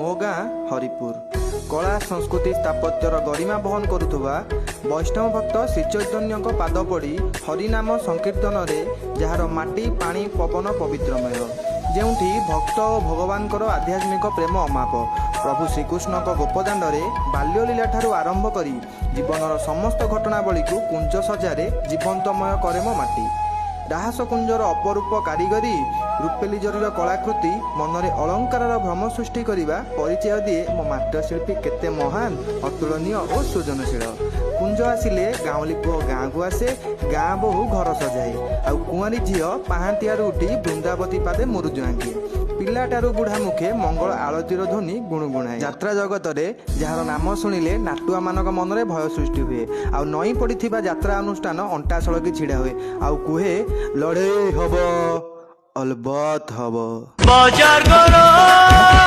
ମୋ ଗାଁ ହରିପୁର। କଳା, ସଂସ୍କୃତି, ସ୍ଥାପତ୍ୟର ଗରିମା ବହନ କରୁଥିବା ବୈଷ୍ଣବ ଭକ୍ତ ଶ୍ରୀଚୈତନ୍ୟଙ୍କ ପାଦ ପଡ଼ି ହରିନାମ ସଂକୀର୍ତ୍ତନରେ ଯାହାର ମାଟି, ପାଣି, ପବନ ପବିତ୍ରମୟ, ଯେଉଁଠି ଭକ୍ତ ଓ ଭଗବାନଙ୍କର ଆଧ୍ୟାତ୍ମିକ ପ୍ରେମ ଅମାପ। ପ୍ରଭୁ ଶ୍ରୀକୃଷ୍ଣଙ୍କ ଗୋପଦାଣ୍ଡରେ ବାଲ୍ୟଲୀଳା ଠାରୁ ଆରମ୍ଭ କରି ଜୀବନର ସମସ୍ତ ଘଟଣାବଳୀକୁ କୁଞ୍ଜ ସଜାରେ ଜୀବନ୍ତମୟ କରେ ମୋ ମାଟି। ରାହାସ କୁଞ୍ଜର ଅପରୂପ କାରିଗରୀ, ରୂପେଲି ଜରିର କଳାକୃତି ମନରେ ଅଳଙ୍କାରର ଭ୍ରମ ସୃଷ୍ଟି କରିବା ପରିଚୟ ଦିଏ ମୋ ମାଟିର ଶିଳ୍ପୀ କେତେ ମହାନ, ଅତୁଳନୀୟ ଓ ସୃଜନଶୀଳ। କୁଞ୍ଜ ଆସିଲେ ଗାଉଁଲି ପୁଅ ଗାଁକୁ ଆସେ, ଗାଁ ବୋହୂ ଘର ସଜାଏ, ଆଉ କୁଆଁରୀ ଝିଅ ପାହାନ୍ତିଆରୁ ଉଠି ବୃନ୍ଦାବତୀ ପାଦେ ମୁରୁଜ ଆଙ୍କେ। ପିଲାଟାରୁ ବୁଢ଼ା ମୁଖେ ମଙ୍ଗଳ ଆଳତୀର ଧ୍ୱନି ଗୁଣୁଗୁଣାଏ। ଯାତ୍ରା ଜଗତରେ ଯାହାର ନାମ ଶୁଣିଲେ ନାଟୁଆମାନଙ୍କ ମନରେ ଭୟ ସୃଷ୍ଟି ହୁଏ, ଆଉ ନଇଁ ପଡ଼ିଥିବା ଯାତ୍ରା ଅନୁଷ୍ଠାନ ଅଣ୍ଟା ସଳକି ଛିଡ଼ା ହୁଏ ଆଉ କୁହେ, ଲଢ଼େଇ ହବ, ଅଲବତ ହବ। ବଜାର ଗରମ।